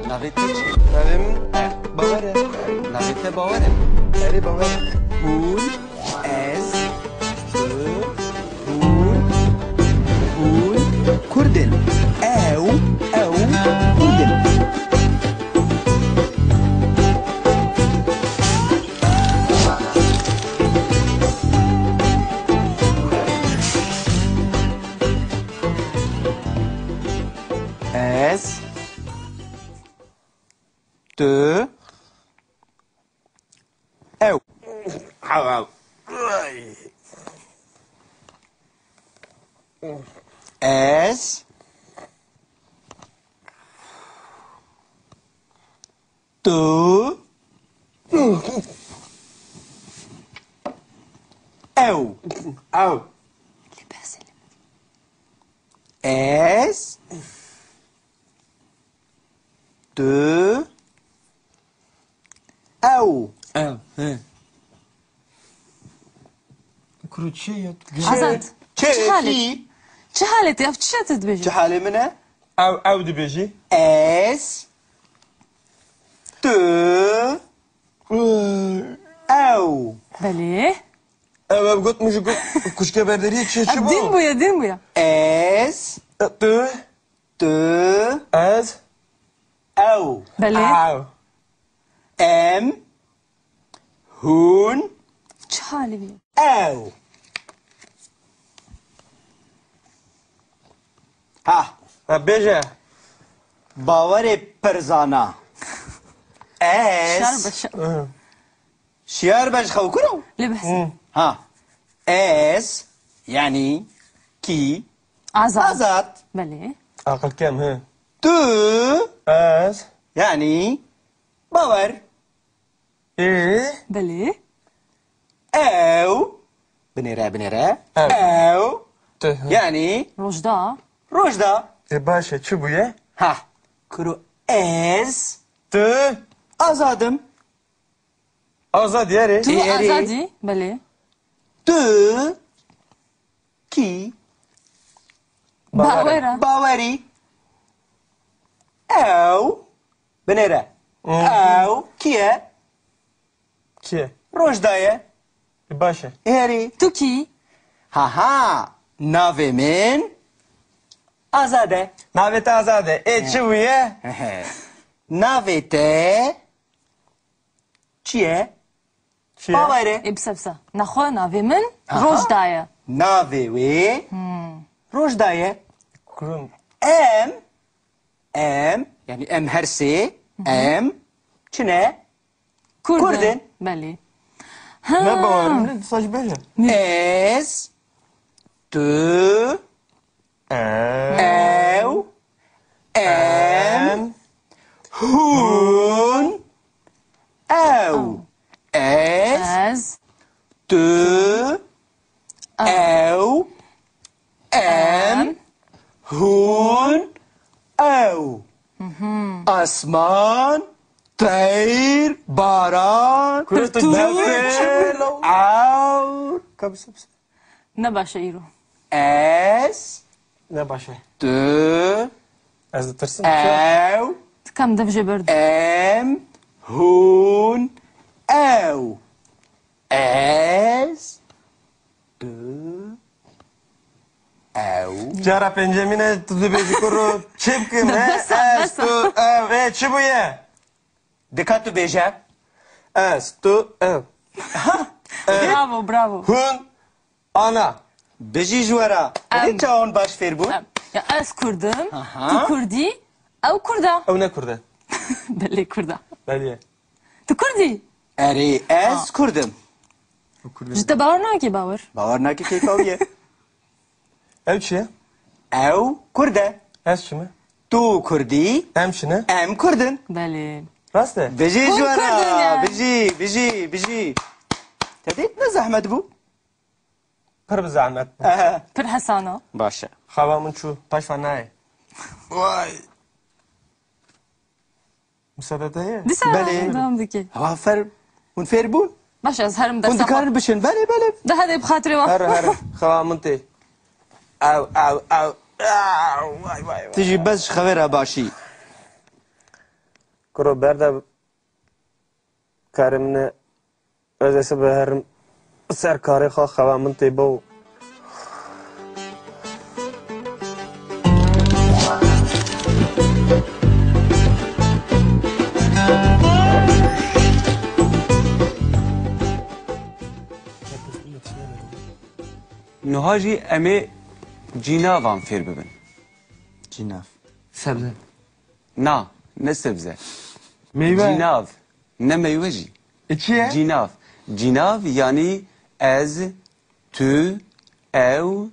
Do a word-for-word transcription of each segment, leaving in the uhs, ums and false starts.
Navê te çi? Navê min Bawer e. Navê te Bawer e. Erê, Bawer e. Hûn, ez, tu, hûn, hûn Kurd in. Ew, ew Kurd in. Ez, tu, ew. Ez, tu, ew. Ew. Ez, tu, ew. Ew, he. Kuro çi ya? Azad. Çi, çi halet? Çi? Çi halet ya? Çi tu dibêjî? Çi halê min e? Ew, ew dibêjî. Ez, tu, ew. Belê. Ew, ew got min ji got kuşke berderiyê çi, çi bû? Din bûye, din bûye. Ez, tu, tu, ez, ew. Belê. Ew. Em, hûn, çi halê wî? Ew. Ha. Ha, bêje. Bawerê pirzana. Ez. Şer be, şer. Hı. Şiyar be ji xew kuro? Lê behs. Hı. Ha. Ez, yani, kî? Azad. Azad. Belê. Aqil kem, hı. Tu. Ez. Yani, Bawer. Ê? Belê. Ew. Binêre, binêre. Ew. Ew. Tu. Yani. Rojda. Rojda. E, baş e, çi bûye? Ha. Kuro ez. Tu. Azadim. Azad yare. Tu. Ê, erê. Azadî. Belê. Tu. Kî? Bawer e. Bawer e. Bawerî. Ew. Binêre. Hı. Ew kî ye? Kî ye? Rojda ye. E, baş e. Herî. Tu kî? Ha ha. Navê min Azad e. Navê te Azad e. Ê, çi bûye? Navê te çi ye? Çi ye? Bawer e. Ê, bisa, bisa. Nexwe navê min Aha. Rojda ye. Navê wê Hmm. Rojda ye. Kurun. Em, em, yani em her sê, em, çi ne? Kurd in. Kurd in. Belê. Ha. Ne bawerim ne, disa jî bêje. Ez, tu, Em. Ew. Em. Em. Hûn. Ew. Ew. Ez. Ez. Tu. Ew. Ew. Em. Em. Hûn. Ew. Mhm. Asman. Teyr. Baran. Kuro tu Pirtûk. Destê. Ew. Ka bisa, bisa. Ne baş e îro. Ez. Ne baş e. Tu. Ez ditirsim. Ew. Ti kam dev jê berdim. Em. Hûn. Ew. Ez. Tu. Ew. Cara pêncemîn e, tu dibêjî kuro çi bikim, he? Bes e, bes e. Ez, tu, ew, ê, çi bûye? Dika tu bêje. Ez, tu, ew. Ha, ew. Bravo, bravo. Hûn, ana. Bijî ji we re. Em. Hûn çawan baş fêr bûn? Em. Ya ez Kurd im, Aha. Tu Kurdî, ew Kurd e. Ew ne Kurd e. Belê Kurd e. Belê. Tu Kurdî? Erê, ez Ha. Kurd im. Ji te bawer nake, bawer. Bawer nake keyfa wî ye. Ew çi ye? Ew Kurd e. Ez çi me? Tu Kurdî. Em çi ne? Em Kurd in. Belê. Rast e? Bijî Hûn ji we Kurd in re. Yani. Bijî, bijî, bijî. Te dît ne zehmet bû? Pir bi zehmet bû. Ehe. Pir hesana. Baş e. Xewa min çû. Paşva nayê. Vay. Misade te ye? Dîsa Belê. Devam dike. Hewa fer, hûn fêr bûn? Baş, ez herim Hûn dersa xwe. Dikarin bişin? Belê, belê. De hede bi xatirê wan. Here, here. Xewa min tê. Ew, ew, ew. Ew, vay, vay, vay. Tu jî bes ji xevê re başî. Kuro berde kerê min e, ez ê sibe herim ser karê xwe, xewa min tê bo. Niha jî em ê cînavan fêr bibin. Cînav. Sebze. Na, ne sebze. Meywe. Cînav, ne meywe jî. E, çi ye? Cînav. Cînav, yanî ez, tu, ew,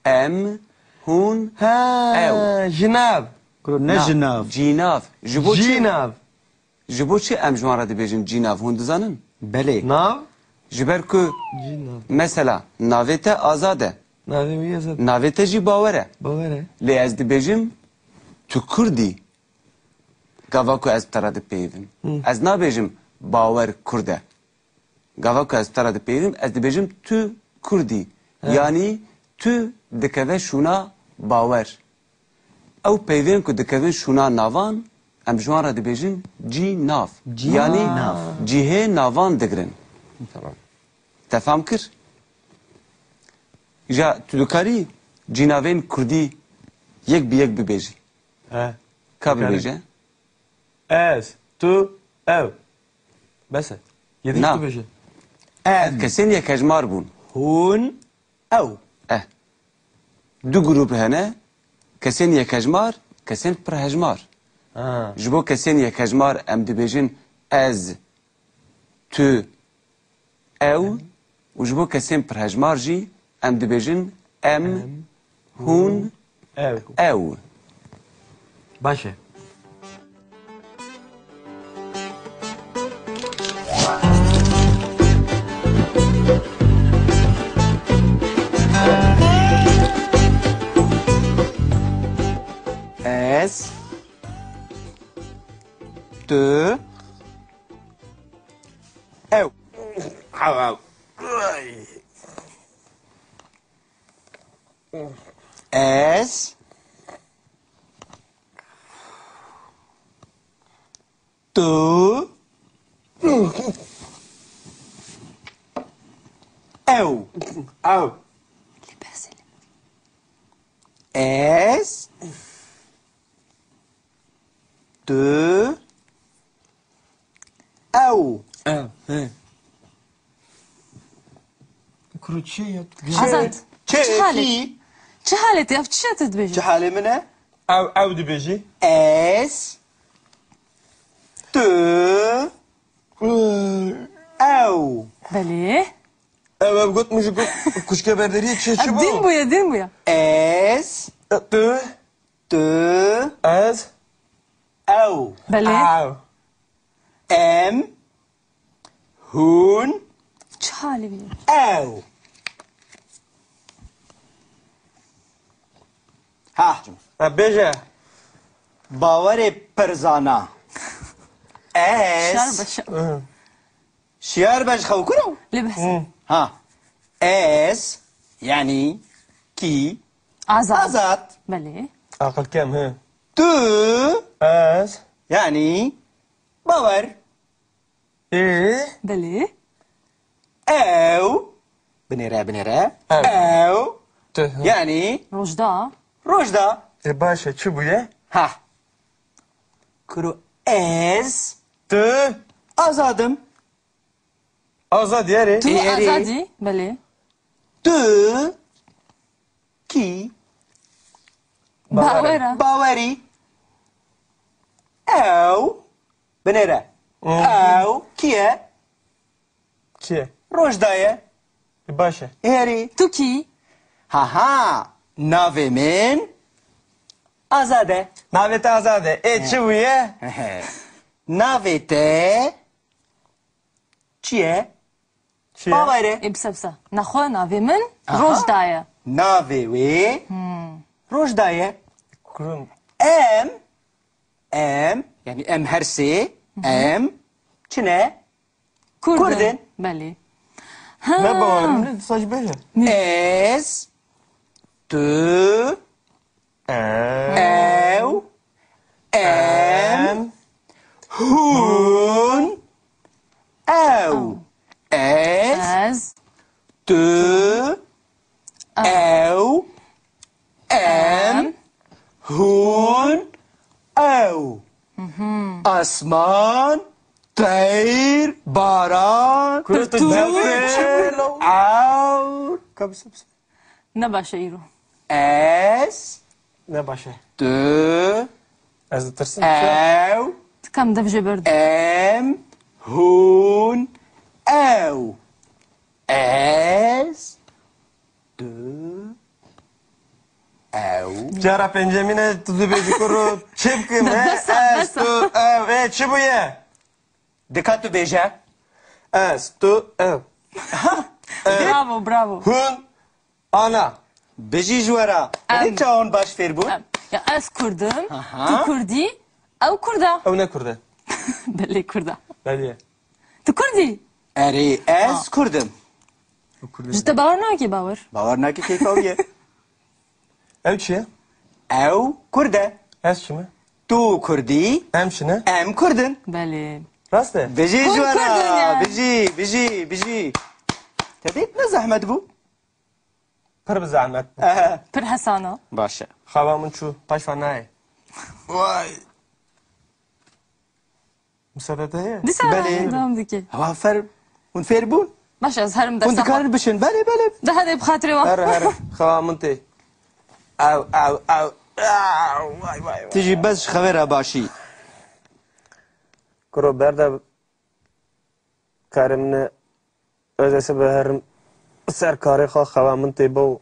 em, hûn, Ha, ew. Jinav. Kuro, ne Na, jinav. Cînav. Ji bo çi? Cînav. Ji bo çi em ji wan re dibêjin cînav, hûn dizanin? Belê. Nav? Ji ber ku, Cînav. Mesela, navê te Azad e. Navê wî Azad. Navê te jî Bawer e. Bawer e. Lê ez dibêjim, tu Kurd î. Gava ku ez bi te re dipeyivim. Hı. Ez nabêjim, Bawer Kurd e. Gava ku ez bi te re dipeyivim, ez dibêjim, tu Kurd î. He. Yanî tu dikeve şûna Bawer. Ew peyvên ku dikevin şûna navan, em ji wan re dibêjin cînav. Cînav. Yanî cihê navan digirin. Tamam. Te fam kir? Ja, tu dikarî cînavên kurdî yek bi yek bibêjî? He. Ka Dikarî. Bibêje? Ez, tu, ew. Bes e. Yedî Na. Tu bêje. Ev kesên yekhejmar bûn. Hûn, ew. Eh. Du grûp hene, kesên yekhejmar, kesên pirhejmar. Ha. Ji bo kesên yekhejmar em dibêjin ez, tu, ew û ji bo kesên pirhejmar jî em dibêjin em, Em, hûn, hûn, ew. Ew. Baş e. Ez, tu, ew. Ez, tu, ew. Ew. Ez, tu, ew. Ew, he. Kuro çi ye? Azad. Çi? Çi halê? Çi? Çi halê te? Ev çi ye tu dibêjî? Çi halê min e? Ew, ew dibêjî. Ez, tu, ew. Belê. Ew, ev got min ji got kuşke berderiyê çi, çi bû? Din bûye, din bûye. Ez, e, tu, tu, ez, ew. Belê. Ew. Em, hûn, çi halê wî? Ew. Ha. E, bêje. Bawerê pirzana. Ez. Şer be şer. Hı. Şiyar be ji xew kuro? Lê behs. Hı. Ha. Ez, yanî kî? Azad. Azad. Belê. Aqil kem, hı. Tu. Ez. Yanî Bawer. Ê? Belê. Ew. Binêre, binêre. Ew. Ew. Tu, hı. Yanî Rojda. Rojda. E, baş e, çi bûye? Ha. Kuro ez. Tu. Azad im. Azad erê. Tu Erê. Azad î, belê. Tu. Kî? Bawer e. Bawer e. Bawer î. Ew. Binêre. Hı. Ew kî ye? Kî ye? Rojda ye. E, baş e. Erê. Tu kî? Ha ha. Navê min Azad e. Navê te Azad e. Ê, çi bûye? Navê te çi ye? Çi ye? Bawer e. Ê, bisa, bisa. Nexwe navê min Aha. Rojda ye. Navê wê Hmm. Rojda ye. Kurun. Em, em, yanî em her sê, em, çi ne? Kurd in. Kurd in. Belê. Ha. Ne bawerim ne, disa jî bêje. Ez, tu, Em. Ew. Em. Em. Ew. Asman, teyr, baran, Kuro tu pirtûk, cevabê çi bû? Ewr. Ka bise, bise. Ne baş e îro. Ez. Ne baş e. Tu. Ez ditirsim. Ew. Tu kam dev jê berdin. Em. Hûn. Ew. Ez. Tu. Ew. Cara pêncemîn e, tu dibêjî kuro çi bikim, he? Bes e, bes e. Ez, tu, ew, ê, çi bûye? Dika tu bêje. Ez, tu, ew. Bravo, bravo. Hûn, ana. Bijî ji we re. Em. Belê çawan baş fêr bûn? Em. Ya ez Kurd im, Aha. tu Kurdî, ew Kurd e. Ew ne Kurd e. Belê Kurd e. Belê. Tu Kurd î? Erê, ez Ha. Kurd im. Ji te bawer nake, bawer. Bawer nake, keyfa wî ye. Ew çi ye? Ew Kurd e. Ez çi me? Tu Kurd î. Em çi ne? Em Kurd in. Belê. Rast e? Bijî Hûn ji we re. Kurd in yani. Bijî, bijî, bijî. Te dît ne zehmet bû? Pir bi zehmet bû. Ehe. Pir hesana. Baş e. Xewa min çû. Paşva nayê. Vay. Misade te heye? Dîsa Belê. Devam dike. Hewa fer, hûn fêr bûn? Baş, ez herim Hûn dersa dikarin xwe. Bişin? Belê, belê. Daha de bi xatirê wan. Here, here. Xewa min tê. Ew, ew, ew. Ew, vay, vay, vay. Tu jî bes ji xewê re başî. Kuro berde karê min e. Ez ê sibe herim ser karê xwe, xewa min tê bo.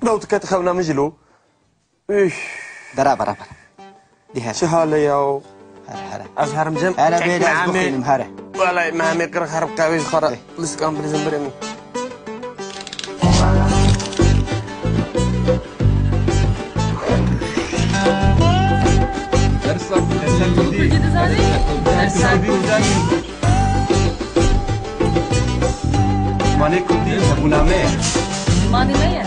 Dewt ket xewna min jî lo. Üf. Bera, bera, bera. Di here. Çi hal e ya? Here, here. Ez herim cem. Here bê, ez bixwînim, here. Wele me hemê qir herim qehwê ji xwe re. Lîskan bilîzim birê min. Dersa Kurdî. Dersa Kurdî. Zimanê Kurdî hebûna me ye. Zimanê me ye.